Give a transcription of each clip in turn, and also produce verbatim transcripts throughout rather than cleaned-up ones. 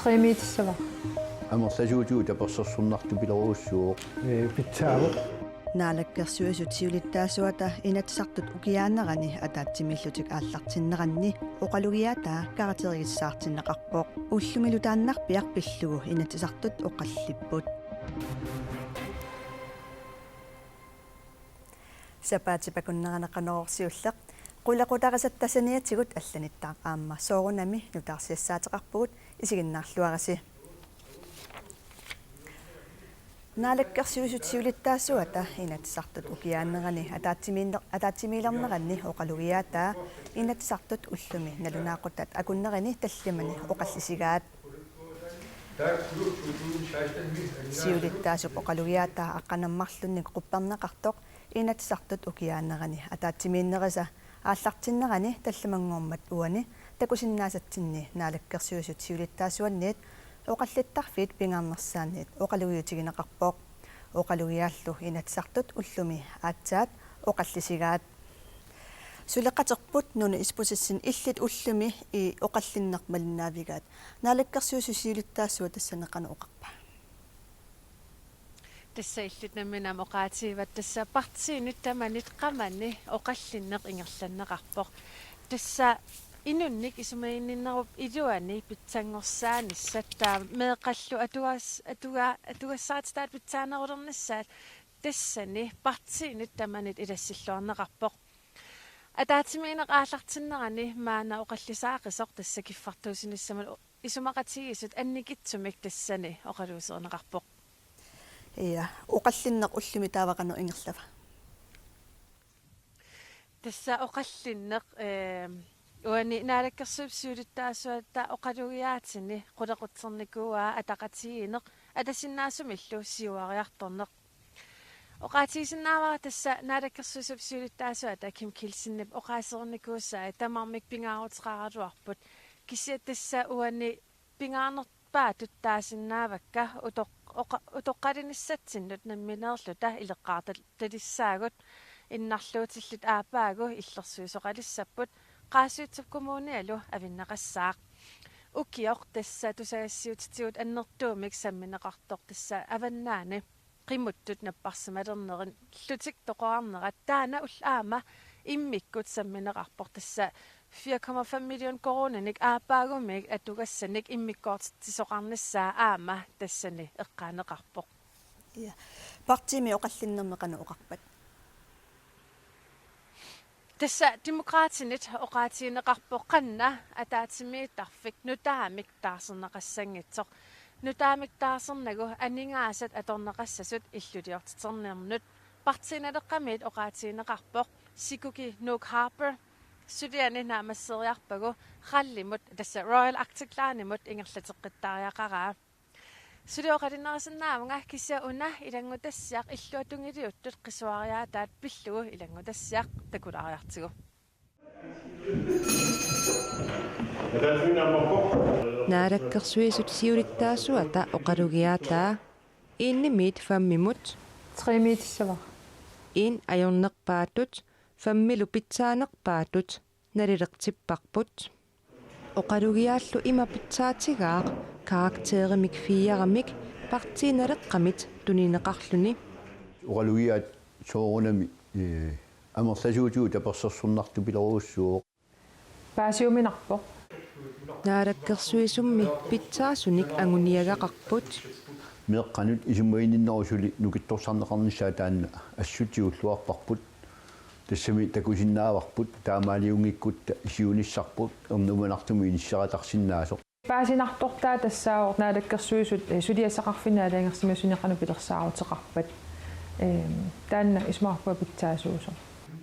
Tre meterissavara. Amerlasuutigut tapersersornartupilorujussuuvoq. Ee, pitsaavoq. Naalakkersuisut siulittaasuata Inatsisartut ukiaanerani ataatsimiillutik aallartinneranni oqalugiaataa karakterigissaartinneqarpoq. Ullumilu taannarpiaq pillugu Inatsisartut oqallipput. Sapaatip akunnerani Qanorooq siulleq. Qulequtarisatta saniatigut allanittaaq aamma soorunami nutaarsiassaateqarpugut, isiginnaarluarisi. Naalakkersuisut siulittaasuata Inatsisartut ukiaanerani ataatsimiinner-, ataatsimiilerneranni oqalugiaataa Inatsisartut ullumi nalunaaquttat akunnerini tallimani oqallisigaat. Siulittaasup oqalugiaataa aqqaneq-marlunnik qupperneqartoq Inatsisartut ukiaanerani ataatsimiinnerisa aallartinnerani tallimanngormat uani takusinnaasatsinni Naalakkersuisut siulittaasuanniit oqallittarfiit pingaarnersaanniit oqalugiutigineqarpoq. Oqalugiaallu Inatsisartut ullumi aatsaat oqallisigaat. Suleqaterput Nuno Isbosethsen, illit ullumi, ii, oqallinneq malinnaavigaat. Naalakkersuisut siulittaasuat tassani qanoq oqarpa? Tassa illit nammineq aamma oqaatigivat, tassa partiinit tamanit qamani oqallinneq ingerlanneqarpoq. Tassa inunnik isumaginninnerup iluani pitsanngorsaanissaat, taava meeqqallu atugas-, atuga-, atugassarititaat pitsaanerulernissaat tassani partiinit tamanit ilassilluarneqarpoq. Ataatsimiinneq aallartinnerani maanna oqallisaaqisoq tassa kiffartuussinissamut isumaqatigiissut annikitsumik tassani oqaluuserineqarpoq. Ja, oqallinneq ullumi taava qanoq ingerlava? Tassa oqallinneq, ee, uani Naalakkersuisut siulittaasuata oqalugiaatini qulequtsernikuuaa ataqatigiinneq, atasinnaasumillu siuariartorneq. Oqaatigisinnaavara tassa Naalakkersuisut siulittaasuata Kim Kielsenip oqaasereernikuusai tamarmik pingaaruteqaraluarput. Kisianni tassa uani pingaarnerpaatut taasinnaavakka utoq-, oqa-, utoqqalinissatsinnut nammineerluta ileqqaartalissaagut, innarluutillit aappaagu illersuisoqalissapput, Qaasuitsup Kommunialu avinneqassaaq. Ukioq tassa tusagassiuutitigut annertuumik sammineqartoq tassa avannaani qimuttut napparsimalernerillutik toqorarnerat, taanna ulloq aamma immikkut sammineqarpoq, tassa fire komma fem million koruuninik aappaagumik atugassanik immikkoortitsisoqarnissaa aamma tassani eqqaaneqarpoq. Ja. Partiimi oqallinnermi qanoq oqarpat? Tassa Demokraatinit oqaatigineqarpoq qanoq ataatsimiittarfik nutaamik taarserneqassanngitsoq. Nutaamik taarsernagu aningaasat atorneqassasut illuliortiternernut. Partii Naleqqamiit oqaatigineqarpoq Sikuki Nuuk Harper, suliani naammassereerpagu RAL-imut, tassa Royal Arctic Line-imut ingerlateqqittariaqaraa. Suli oqaluuserisinnaavunga, kisianni una ilanngutassiaq illuatungiliuttut qisuariaataat pillugu ilanngutassiaq takulaariartigu. Naalakkersuisut siulittaasuata oqalugiaataa en-imiit fem-imut. Tre meterissavara. En ajornerpaatut, fem-ilu pitsaanerpaatut nalilertipparput. Oqalugiaallu ima pitsaatigaaq karakterimik fire-mik Partii Naleqqamit tunineqarluni. Oqalugiaat soorunami, ee, amerlasuutigut tapersersornartupilorujussuuvoq. Paasiuminarpoq. Naalakkersuisummi pitsaasunik anguniagaqarput. Meeqqanut isumaginninnerup suli nukittorsarneqarnissaa taanna assut tigulluarparput. Tassami takusinnaavarput taamaaliunngikkutta siunissarput ernumanartumik inissisariaqarsinnaasoq. Paasinartortaa tassaavoq Naalakkersuisut, eh, suliassaqarfinni aalajangersimasuni qanoq pilersaaruteqarpat. Eh, taanna isumaqarpunga pitsaasuusoq.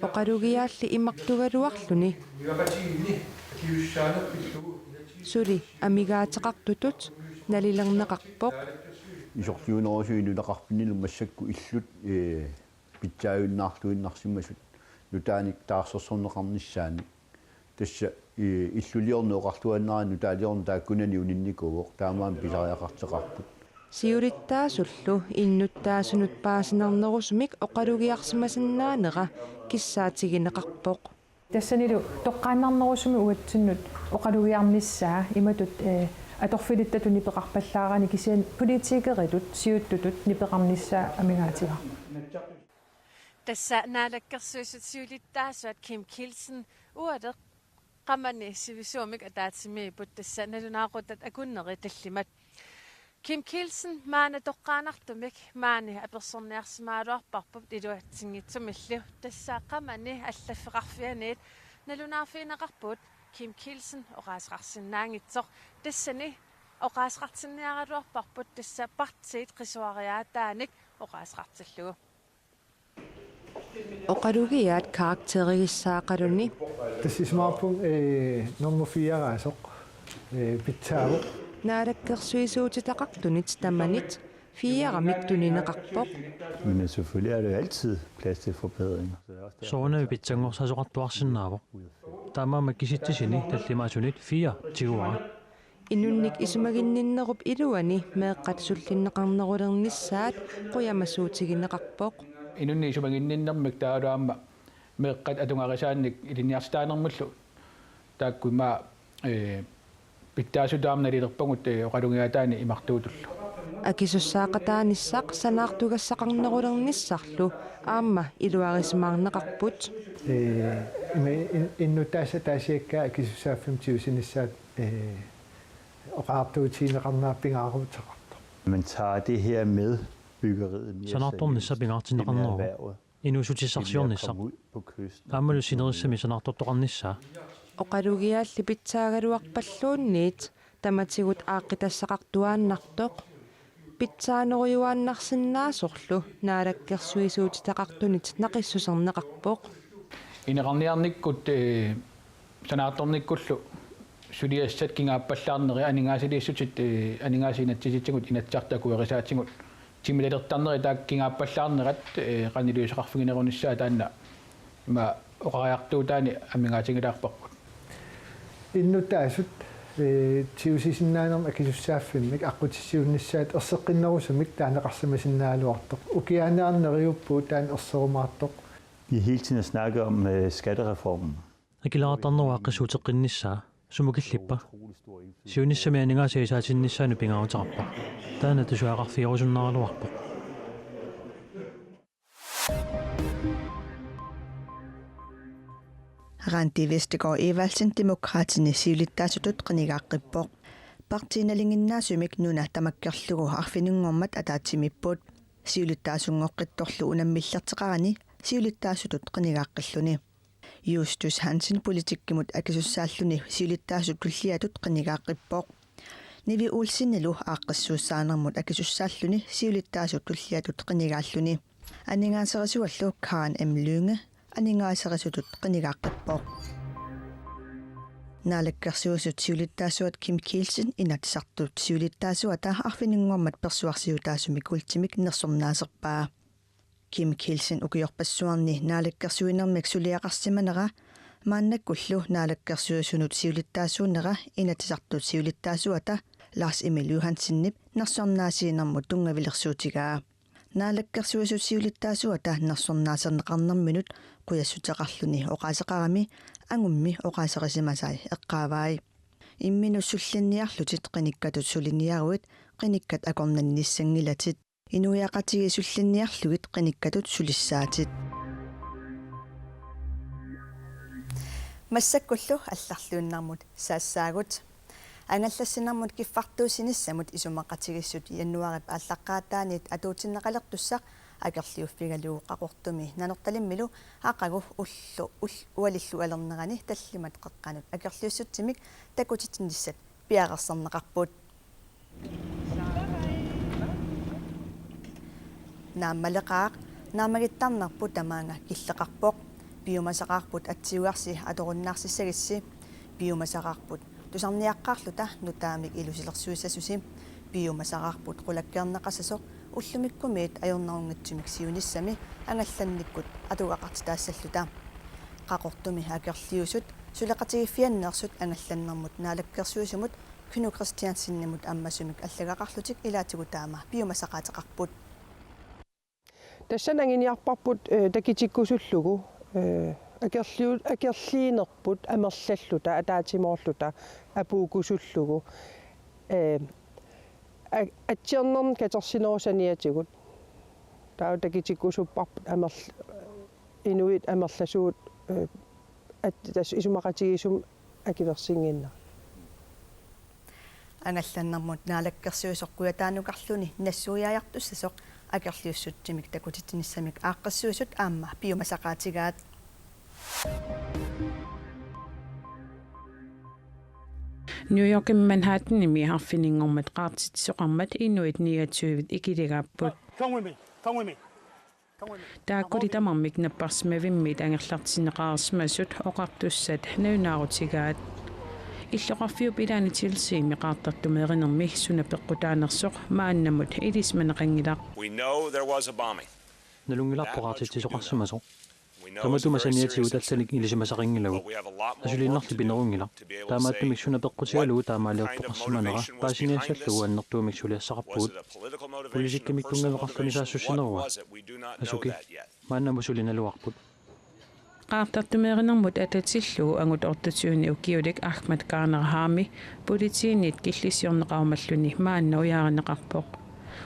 Oqalugiaalli imartugaluarluni suli amigaateqartutut nalilerneqarpoq. Isorliunerusui nunaqarfinnilu massakkut illut, ee, pitsaajunnaartuinnarsimasut nutaanik taarsersorneqarnissaannik. Tassa, ee, illuliorneq oqartuaannarani nutaaliorneq taakkunani uninnikuuvoq, taamaammat pisariaqartoqarput. Siulittaasullu innuttaasunut paasinarnerusumik oqalugiarsimasinnaanera kissaatigineqarpoq. Tassanilu toqqaannarnerusumik uatsinnut oqalugiarnissaa imatut, eh, atorfilittatut nipeqarpallaarani kisianni politikeritut siuttutut nipeqarnissaa amigaatigaarput. Tassa Naalakkersuisut siulittaasuat Kim Kielsen ualeq Qamani sivisuumik ataatsimiipput, tassa nalunaaquttat akunneri tallimat. Kim Kielsen maanna toqqaannartumik maani apersorniarsimagaluarparput iluatsinngitsumillu, tassa Qamani allaffeqarfianiit nalunaarfigineqarpugut Kim Kielsen oqaaseqarsinnaanngitsoq. Tassani oqaaseqartinniaraluarparput tassa partiit qisuariaataanik oqaaseqartillugu. Oqalugiaat karakterigissaaqaluni. Tassa isumaqarpunga, eh, nummer fire-raasoq, eh, pitsaavoq. Naalakkersuisuutitaqartunit tamanit fire-mik tunineqarpoq. Men selvfølgelig er der jo altid plads til forbedringer. Så det er også derfor, Soorunami pitsanngorsaasoqartuarsinnaavoq. Taamaammat kisitsisini tallimaasunit fire tiguara. Inunnik isumaginninnerup iluani meeqqat sullinneqarnerulernissaat qujamasuutigineqarpoq. Inunnik isumaginninnermik taavalu aamma meeqqat atugarisaannik ilinniartitaanermullu taakku immaqa, eh, pitsaasutut aamma nalilerpagut, eh, oqalugiaataani imartuutullu. Akisussaaqataanissaq sanaartugassaqarnerulernissarlu aamma iluarisimaarneqarput. Eh, ima in-, innuttaasut ataasiakkaat akisussaaffimmi tigusinissaat, eh, oqariartuutigineqarnerat pingaaruteqartoq. Man tager det her med byggeriet mere Sanaartornissaq seriøst, det med pingaartinneqarneruvoq. erhvervet, Inuussutissarsiornissaq. Komme ud på kysten. Aammalu sinerissami sanaartortoqarnissaa. Oqalugiaalli pitsaagaluarpalluunniit tamatigut aaqqitassaqartuaannartoq pitsaanerujuaannarsinnaasorlu naalakkersuisuutitaqartunit naqissuserneqarpoq. Ineqarniarnikkut, eh, sanaartornikkullu suliassat kingaappallaarneri aningaasaliissutit, eh, aningaasat inatsisitigut Inatsisartut akuerisaatigut timitalertarneri taakku kingaappallaarnerat, eh, qanoq iliuuseqarfiginerunissaa taanna ima oqariartuutaani amigaatigilaarparput. Innuttaasut, eh, tigusisinnaanermik akisussaaffimmik aqqutissiuunnissaat erseqqinnerusumik taaneqarsimasinnaagaluartoq. Ukiaaniarnerujuupput taanna erserumaartoq. Vi har hele tiden snakket om øh, skattereformen. Akileraartarnerup aaqqissuuteqqinnissaa sumut killippa? Siunissami aningaasat isaatinnissaannut pingaaruteqarpa? Taanna tusagaqarfigerusunnaaraluarpoq. Randi Vestergaard Evaldsen Demokraatini siulittaasutut qinigaaqqippoq. Partii nalinginnaasumik nuna tamakkerlugu arfininngormat ataatsimiipput. Siulittaasunngoqqittorlu unammillerteqarani siulittaasutut qinigaaqqilluni. Justus Hansen politikkimut akisussaalluni siulittaasup tulliatut qinigaaqqippoq. Nivi Olsenilu aaqqissuussaanermut akisussaalluni siulittaasup tulliatut qinigaalluni. Aningaaserisullu Karen M. Lynge aningaaserisutut qinigaaqqippoq. Naalakkersuisut siulittaasuat Kim Kielsen Inatsisartut siulittaasuata arfininngormat persuarsiutaasumik ultimik nersornaaserpaa. Kim Kielsen ukiorpassuarni naalakkersuinermik suliaqarsimanera maannakkullu naalakkersuisunut siulittaasuunera Inatsisartut siulittaasuata Lars Emil Johansenip nersornaasiinermut tunngavilersuutigaa. Naalakkersuisut siulittaasuata nersornaaserneqarnerminut qujassuteqarluni oqaaseqarami angummi oqaaserisimasai eqqaavai. Imminut sullinniarlutit qinikkatut suliniaruit, qinikkat akornannissanngilatit. Inuiaqatigiit sullinniarlugit qinikkatut sulissaatit. Massakkullu allarluinnarmut saassaagut. Angallassinermut kiffartuussinissamut isumaqatigiissut januaarip aallaqqaataaniit atuutinneqalertussaq akerliuffigalugu Qaqortumi Nanortalimmilu aqagu ullu-, ul-, ualillualernerani tallimat qeqqanut akerliussutsimik takutitsinissat piareersarneqarput. Naammaleqaaq, naammagittarnerput tamaanga killeqarpoq. Piumasaqaarput atsiugarsi atorunnaarsissagissi. Piumasaqaarput tusarniaqqaarluta nutaamik ilusilersuissasusi. Piumasaqaarput qulakkeerneqassasoq ullumikkumiit ajornarunngitsumik siunissami angallannikkut atugaqartitaassalluta. Qaqortumi akerliusut suleqatigiiffianneersut angallannermut naalakkersuisumut Knud Kristiansenimut ammasumik allagaqarlutik ilaatigut taama piumasaqaateqarput. Tassani anguniarparput, eh, takutikkusullugu, eh, akerliu-, akerliinerput amerlalluta ataatsimoorluta apuukkusullugu. Ee, a-, atsiornermik katersinerup saniatigut. Taava takutikkusupparput amerl-, inuit amerlasuut, ee, at-, tassa isumaqatigiissumik akuersinnginnerat. Angallannermut naalakkersuisoq Kujataanukarluni nassuiaajartussasoq akerliussutsimik takutitsinissamik aaqqissuisut aamma piumasaqaatigaat. New Yorkimi Manhattanimi arfininngormat qaartitsisoqarmat inuit niogtyve ikiligaapput. Come with me. Come with me. Taakkuli tamarmik napparsimmavimmiit angerlartinneqarsimasut oqartussat nalunaarutigaat. Illoqarfiup ilaani Chelseami qaartartumeerinermi suna peqqutaanersoq maannamut ilisimaneqanngilaq. We know there was a bombing. Nalunngilarput qaartitsisoqarsimasoq. Tamatuma saniatigut allanik ilisimasaqanngilagut. Asuliinnarli pinerunngilaq. Taamaattumik suna peqqutigalugu taamaaliortoqarsimanera paasiniassallugu annertuumik suliassaqarpugut. Politikkikkut tunngaveqarluni saassussinerua. Asuki. Maannamut suli naluarput. Qaartartumeerinermut atatillugu angut otteogtyve ukiulik Ahmad Khan Rahami politiinit killissiorneqarumalluni maanna ujaarineqarpoq.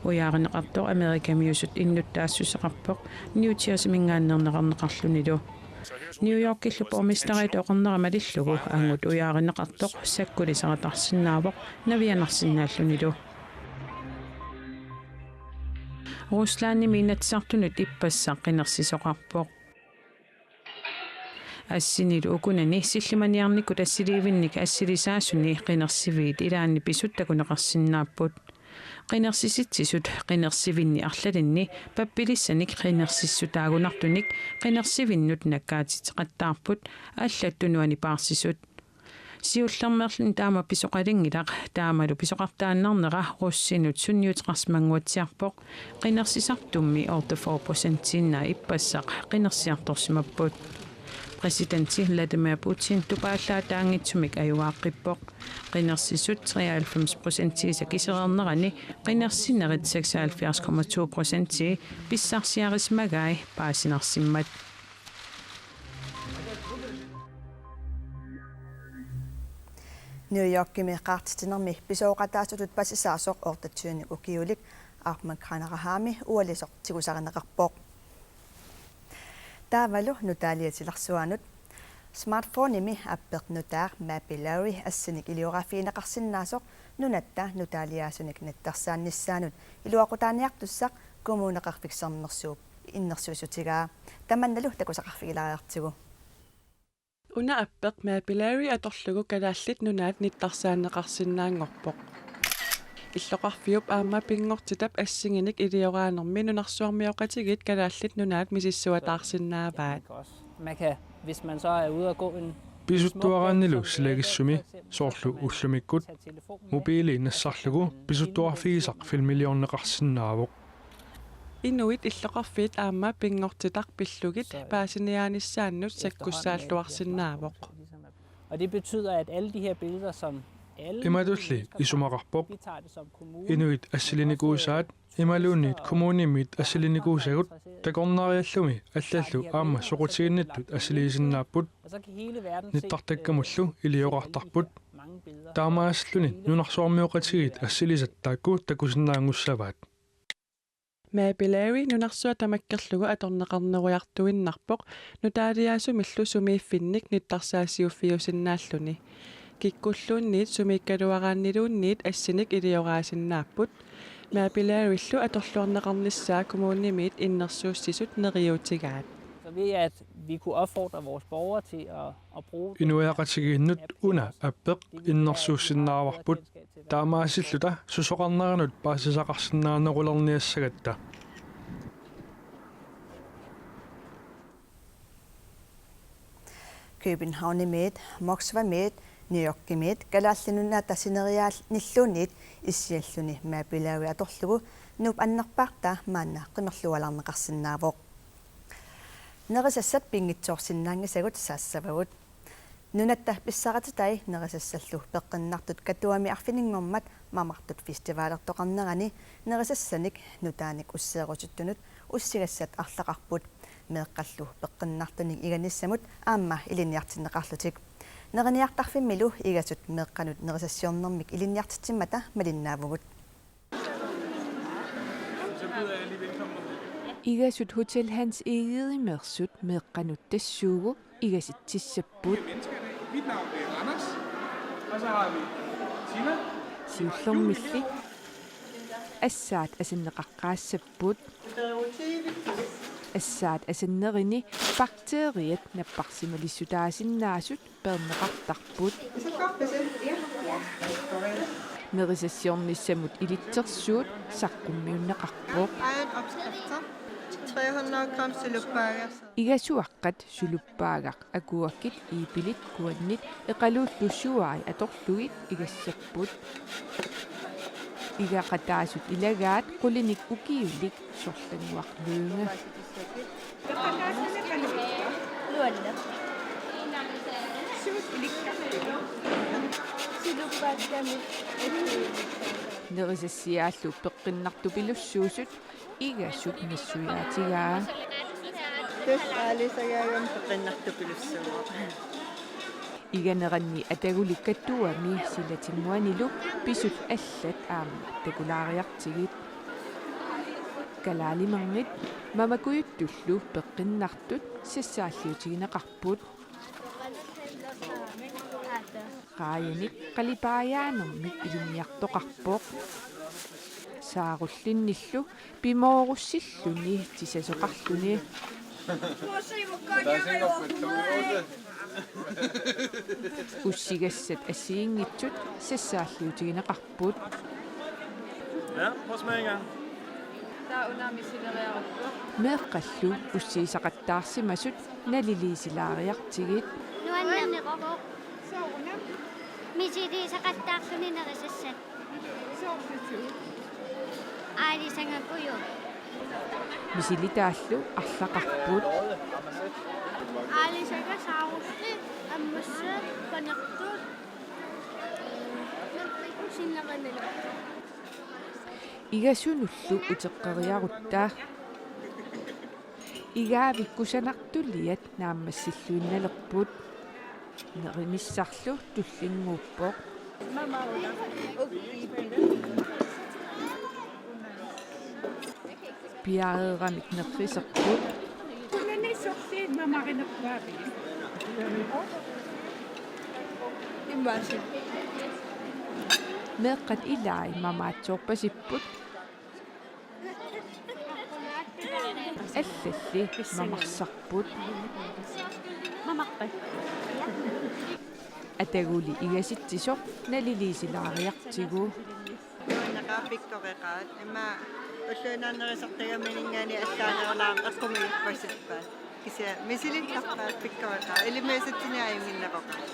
Ujaarineqartoq Amerikamiusut innuttaassuseqarpoq New Jerseyminngaanneerneqarneqarlunilu. New Yorkillu borgmesterit oqarnera malillugu angut ujaarineqartoq sakkuliseratarsinnaavoq navianarsinnaallunilu. Ruslandimi Inatsisartunut ippassaq qinersisoqarpoq. Assinilu ukunani sillimaniarnikkut assiliivinnik assilisaasuni qinersiviit ilaanni pisut takuneqarsinnaapput. Qinersisitsisut qinersivinni arlalinni pappilissanik qinersissutaagunartunik qinersivinnut nakkaatiteqattaarput allat tunuani paarsisut. Siullermeerluni taama pisoqalinngilaq, taamalu pisoqartaannarnera russinut sunniuteqarsimannguatsiarpoq, qinersisartummi otteogfyrre procentiinnaq ippassaq qinersiartorsimapput. Præsidenti Vladimir Putin tupaallaataanngitsumik ajugaaqqippoq. Qinersisut treoghalvfems procentiisa kisereernerani qinersinerit seksoghalvfjerds komma to procentii pissarsiarisimagai paasinarsimmat. New Yorkimi qaartitsinermi pisooqataasutut pasisaasoq otteogtyve ukiulik Ahmad Khan Rahami ualisoq tigusarineqarpoq. Taavalu nutaaliatilersuanut. Smartphonemi appeq nutaaq Mapillary assinik ilioraafigineqarsinnaasoq nunatta nutaaliaasunik nittarsaannissaanut iluaqutaaniartussaq Kommuneqarfik Sermersuup innersuussutigaa. Tamannalu takusaqqarfigilaariartigu. Una appeq Mapillary atorlugu Kalaallit Nunaat nittarsaanneqarsinnaanngorpoq. Illoqarfiup aamma pinngortitap assiginik ilioraanermi nunarsuarmioqatigiit Kalaallit Nunaat misissuataarsinnaavaat. Man kan, hvis man så er ude at gå en Pisuttuaraannilu silagissumi, soorlu ullumikkut, mobiili nassarlugu pisuttuarfigisaq filmiliorneqarsinnaavoq. Inuit illoqarfiit aamma pinngortitaq pillugit paasiniaanissaannut sakkussaalluarsinnaavoq. Og det betyder, at alle de her billeder, som alle Imatulli isumaqarpoq. Inuit assilinikuusaat imaluunniit kommunimiit assilinikuusagut takornariallumi allallu aamma soqutiginnittut assiliisinnaapput. Nittartakkamullu iliorartarput. Taamaasilluni nunarsuarmioqatigiit assilisat taakku takusinnaanngussavaat. Mapillary nunarsuaq tamakkerlugu atorneqarnerujuttuinnarpoq nutaaliaasumillu sumiiffinnik nittarsaasiuffiusinnaalluni. Kikkulluunniit sumiikkaluaraanniluunniit assinik ilioraasinnaapput. Mapillarylu atorluarneqarnissaa kommunimiit innersuussisut neriuutigaat. Så ved at vi kunne opfordre vores borgere til at, at bruge den her Inuiaqatigiinnut una appeq innersuussinnaavarput. Taamaasilluta susoqarneranut paasisaqarsinnaanerulerniassagatta. Københavnimiit, Moskvamiit, New Yorkimiit, Kalaallit Nunaata sineriaanilluunniit issialluni Mapillary atorlugu Nuup annerpaartaa maanna qimerlualaarneqarsinnaavoq. Nerisassat pinngitsoorsinnaanngisagut saassavagut. Nunatta pissaqatitai nerisassallu peqqinnartut Katuami arfininngormat mamartut festivalertoqarnerani nerisassanik nutaanik usseerusuttunut ussigassat arlaqarput. meeqqallu peqqinnartunik iganissamut aamma ilinniartinneqarlutik. Neriniartarfimmilu igasut meeqqanut nerisassiornermik ilinniartitsimmata malinnaavugut. Igasut Hotel Hans Egedemiittut meeqqanut tassuugu igasitsissapput. Siullermilli assaat asanneqaqqaassapput. Assaat asannerini bakteriat napparsimalissutaasinnaasut peerneqartarput. Nerisassiornissamut ilitsersuut saqqummiunneqarpoq. Igasuaqqat suluppaagat agurkit, iipilit, kuannit eqaluullu suai atorlugit igassapput. Igaqataasut ilagaat qulinik ukiulik sorlannguaq lynge. Nerisassiaallu peqqinnartupilussuusut igasut nassuiaatigaa. Tassa aalisagaagami peqqinnartupilussuuvoq. Iganeranni ataguli Katuami silatinnguanilu pisut allat aamma takulaariartigit. Kalaalimernit mamakujuttullu peqqinnartut sassaalliutigineqarput. Raajanit qalipaajaanermik ilinniartoqarpoq. Saarullinnillu pimoorussilluni tisasoqarluni. Ussigassat assigiinngitsut sassaalliutigineqarput. Ja, prøv at smage en gang. Meeqqallu ussiisaqattaarsimasut naliliisilaariartigit. Nuanneq. Misiliisaqattaarluni nerisassat. Aalisagakuju. Misilitaallu arlaqarput. Aalisaga, saarulli, ammassat, panertut, sinnaqanilu. Igasunullu uteqqeriarutta. Igaavi kusanartuliat naammassilluinnalerput. Nerinissarlu tullinnguuppoq. Piareeramik nerriserput. Meeqqat ilai mamaatsoorpasipput. Allalli mamarsarput. Ataguli igasitsisoq naliliisilaariartigu. Nuanneqaaq, pikkoreqaat. Immaqa ulluinnarnerisartagamininngaanniit allaanerulaarneq eqqumiippasippaat. Kisianni misilittarpaat, pikkoreqaat. Ilimagisatsinnit ajunnginneroqaat.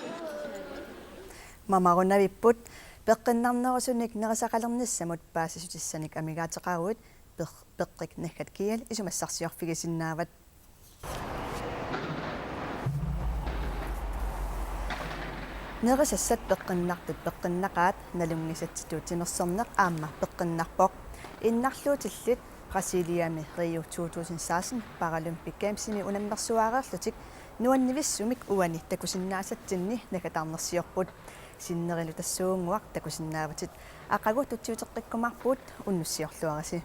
Mamarunavipput. Peqqinnarnerusunik nerisaqalernissamut paasissutissanik amigaateqaruit peq-, Peqqik Naggat Kial isumassarsiorfigisinnaavat. Nerisassat peqqinnartut peqqinnaqaat, nalunngisatsitut timersorneq aamma peqqinnarpoq. Innarluutillit Brasiliami Rio to tusind seksten Paralympic Gamesimi unammersuaareerlutik nuannivissumik uani takusinnaasatsinni naggatarnersiorput. Sinnerilu tassuunnguaq takusinnaavatit. Aqagu tutsiuteqqikkumaarpugut, unnussiorluarisi.